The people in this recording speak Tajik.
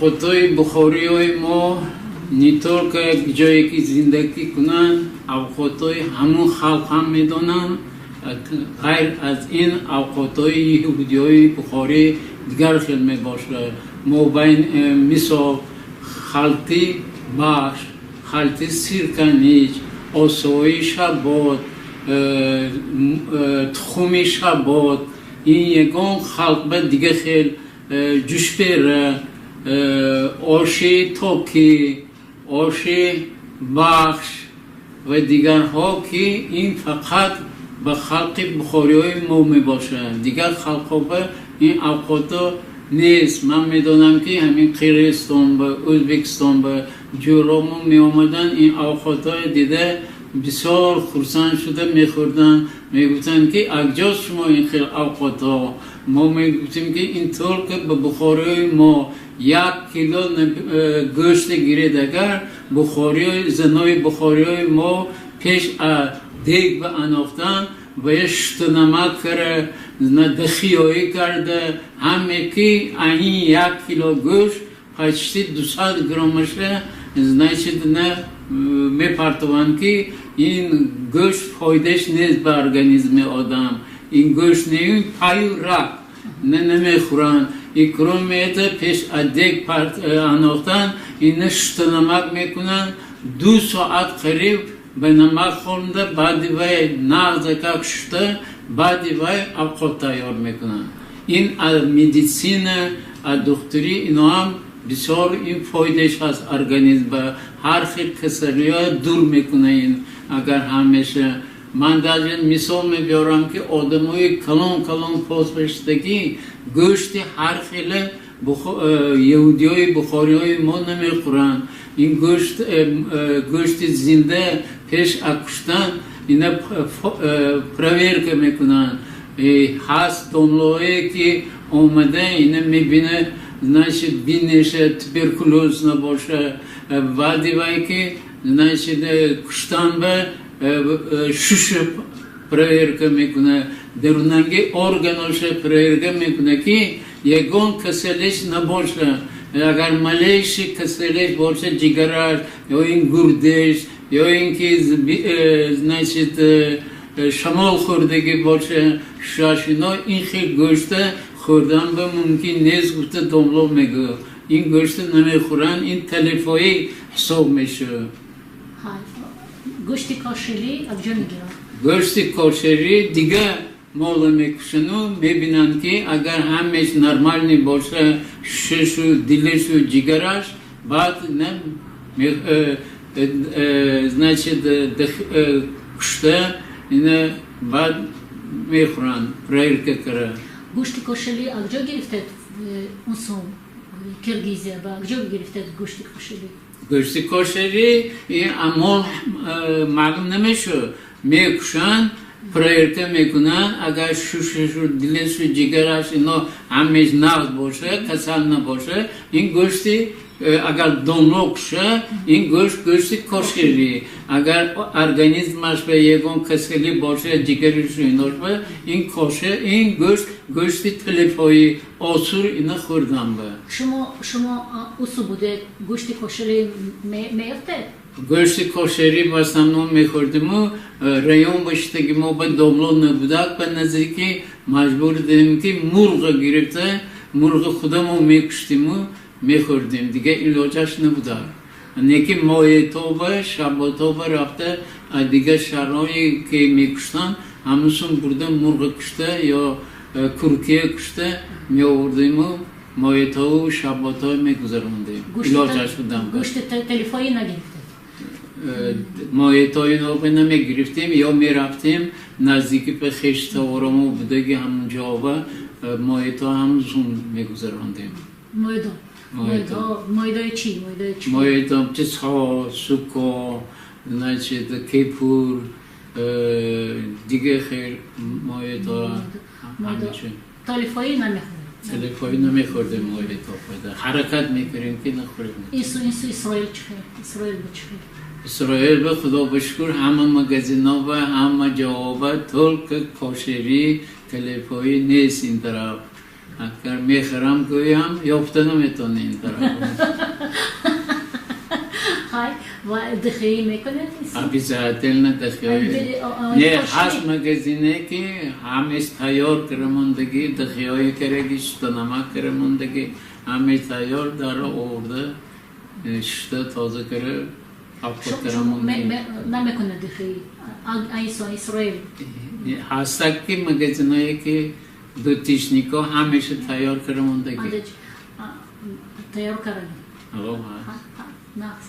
Авқотҳои бухориҳои мо не только ҷое ки зиндагӣ кунанд, авқотҳои ҳамун халқ ҳам медонанд. Ғайр аз ин, авқотҳои яҳудиҳои бухорӣ дигар хел мебошад. Мобайн, мисол, халти бахш, халти сирканич, осои шабот, тухуми шабот, ин ягон халқ ба дига хел, ҷушпера, оши токи, оши бахш ва дигарҳо, ки ин фақат ба халқи бухориҳои мо мебошад. Дигар халқҳо ба ин авқотҳо нест. Ман медонам, ки ҳамин Қирғизистон ба, Ӯзбекистон ба ҷӯромо меомаданд, ин авқотҳое дида бисёр хурсанд шуда мехӯрданд. Мегуфтанд, ки акҷо шумо ин хел авқотҳо? Мо мегуфтем, ки ин только ба бухориҳои мо. 1 кило гӯште гиред, агар бухориҳои, занои бухориҳои мо пеш аз дег ба андохтан ва я шуштанамак кара, дахиёӣ карда, ҳаме ки ани 1 кило гӯшт почти 200 граммаша, значит, на мепартованд, ки ин гӯшт фоидаш нест ба организми одам. Ин гӯшт не, ин паю рак не, намехӯранд. И кроме это, пеш аз дег андохтан ина шуштанамак мекунанд, 2 соат қариб ба намак хонда, баъди вай нағзакак шушта, баъди вай авқот тайёр мекунанд. Ин аз медицина, аз духтурӣ иноам бисёр ин фоидааш ҳаст организм ба, ҳар хел касалиҳо дур мекуна. Ин агар ҳамеша, ман даже мисол мебиёрам, ки одамои калон калон посбаштагӣ гӯшти ҳар хеле яҳудиҳои бухориҳои мо намехӯранд. Ин гӯшт, гӯшти зинда пеш аз куштан ина проверка мекунанд. Ҳаст домлоҳое ки омада ина мебина, значит, бинеша туберкулёз набоша. Баъди вай ки, значит, куштан ба шуша проверка мекуна, дарунанги органоша проверка мекуна, ки ягон касалиш набоша. Агар малейший касалиш боша, ҷигараш ё ин гурдеш, ё ин ки, значит, шамол хӯрдагӣ боша, шашино, ин хел гӯшта хӯрдан ба мумкин нест, гуфта домло мегӯ. Ин гӯшта намехӯранд, ин талифоӣ ҳисоб мешавад. Гӯшти кошерӣ аз ҷо мегиранд? Гӯшти кошерӣ дига мола мекушану мебинанд, ки агар ҳамеш нормальный боша, шушу, дилешу, ҷигараш, баъд не, значит, кушта ина баъд мехӯранд, проверка кара. Гӯшти кошерӣ аз ҷо гирифтед? Усум Киргизия ба ҷо гирифтед гӯшти кошерӣ? Гӯшти кошерӣ амол маълум намешуд. Мекушанд, проверка мекунанд, агар шушашу, дилешу, ҷигараш, ино ҳамеш нағз боша, касал набоша, ин гӯшти, агар домло куша, ин гӯшт гӯшти кошерӣ. Агар организмаш ба ягон касалӣ боша, ҷигаришу, инош ба, ин коше, ин гӯшт гӯшти талифоӣ, осур ина хӯрдан ба. Шумо усу будед, гӯшти кошерӣ меёфтед? Гӯшти кошерӣ в основном мехӯрдиму район баштаги мо ба домло набудак ба наздикӣ, маҷбур дидем, ки мурға гирифта, мурғи худамо мекуштиму мехӯрдем. Дига илоҷаш набудак. Неки моетоба, шаботоба рафта, аз дигар шаҳрҳое ки мекуштанд, ҳамусун бурда, мурға кушта ё куркия кушта меовурдиму моетобу шабото мегузарондем. Илоҷаш будам. Гӯшти телефоӣ нагирифтед? Моетои ноба намегирифтем, ё мерафтем наздики ба хештаворамо будаги, ҳамун ҷоба моето ҳамзун мегузарондем. Моедо? Моедои чӣ? Моедо чизҳо, суко, значит, кепур, дига хел моедо. Талифоӣ намехӯред? Талифоӣ намехӯрдем моето, ҳаракат мекунем, ки нахӯрем. Ису Исроил чӣ хел? Исроил ба чӣ хел? Исроил ба, худо ба шукр, ҳама магазино ба, ҳама ҷоба только кошерӣ, талифоӣ нест ин тараф. Агар мехӯрам гӯям, ёфта наметавонӣ ин тараф. Хай, ва дихӣ мекунед? Обязательно дихӣ. Не, ҳаст магазине, ки ҳамеш тайёр кара мондагӣ, дихиҳои караги, шута, намак кара мондагӣ, ҳамеш тайёр, дар оварда, шута, тоза кара, обход кара мондагӣ. Намекунед дихӣ айсо Исроил? Ҳастак ки магазиное, ки дутишнико ҳамеша тайёр кара мондагӣ. Тайёр карагӣ. Ҳаст. Нақс.